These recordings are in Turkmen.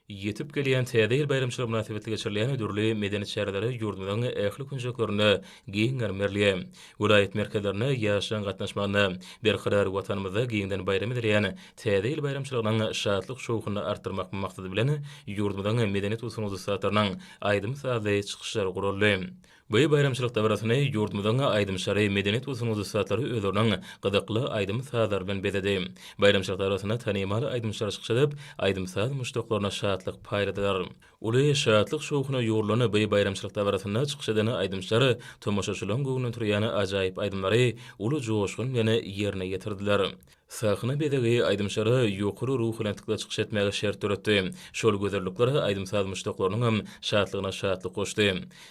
Ýetip gelýän Täze ýyl baýramçylygy mynasybetli geçirilýän dürli medeni çärelere ýurdumyzyň ähli künjeklerinde giň gerim berilýär. Welaýat merkezlerinde ýaşlaryň gatnaşmagynda Berkarar Watanymyzda giňden baýram edilýän Täze ýyl baýramçylygynyň şatlyk-şowhunyny artdyrmak maksady bilen, ýurdumyzyň medeniýet we sungat ussatlarynyň aýdym-sazly çykyşlary guraldy. Bu baýramçylyk dabarasyny ýurdumyzyň aýdymçylary, medeniýet we sungat ussatlary özleriniň gyzykly aýdym-sazlary bilen bezedi. Baýramçylyk dabarasynda tanymal aýdymçylar çykyş edip, aýdym-saz muşdaklaryna şatlyk paýladylar. Uly şatlyk-şowhuna ýugrulan bu baýramçylyk dabarasynda çykyş eden aýdymçylar tomaşaçylaryň göwnünden turýan ajaýyp aýdymlary uly joşgun bilen ýerine ýetirdiler. Sahna bezegi aýdymçylara ýokary ruhubelentlikde çykyş etmäge şert döretdi. Şol gözellikler aýdym-saz muşdaklarynyňam şatlygyna şatlyk goşdy.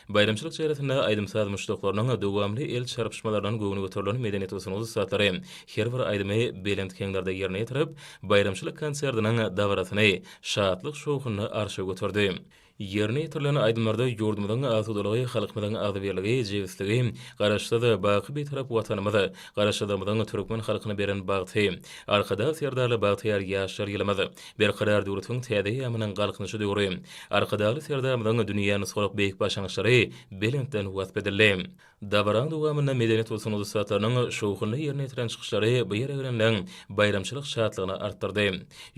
Baýramçylyk çäresinde aýdym-saz muşdaklarynyň dowamly el çarpyşmalaryndan göwni göterilen medeniýet we sungat ussatlary her bir aýdymy belent heňlerde ýerine ýetirip, baýramçylyk konsertiniň dabarasyny şatlyk-şowhunly arşa göterdi. Ýerine ýetirilen aýdymlarda ýurdumyzyň asudalygy, halkymyzyň agzybirligi, jebisligi, Garaşsyz, baky Bitarap Watanymyz, Garaşsyzlygymyzyň türkmen halkyna beren bagty, Arkadag Serdarly bagtyýar ýaşlar ýylymyz, Berkarar döwletiň täze eýýamynyň Galkynyşy döwri, Arkadagly Serdarymyzyň dünýä nusgalyk beýik başlangyçlary belentden wasp edildi. Dabaraň dowamynda medeniýet we sungat ussatlarynyň şowhunly ýerine ýetiren çykyşlary bu ýere gelenleň baýramçylyk şatlygyny artdyrdy.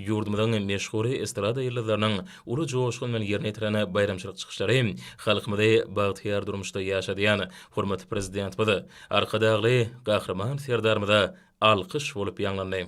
Ýurdumyzyň meşhur estrada ýyldyzlarynyň uly joşgun bilen ýerine ýetiren baýramçylyk çykyşlary halkymyzy bagtyýar durmuşda ýaşadýan hormatly Prezidentimiz Arkadagly Gahryman Serdarymyza alkyş bolup ýaňlandy.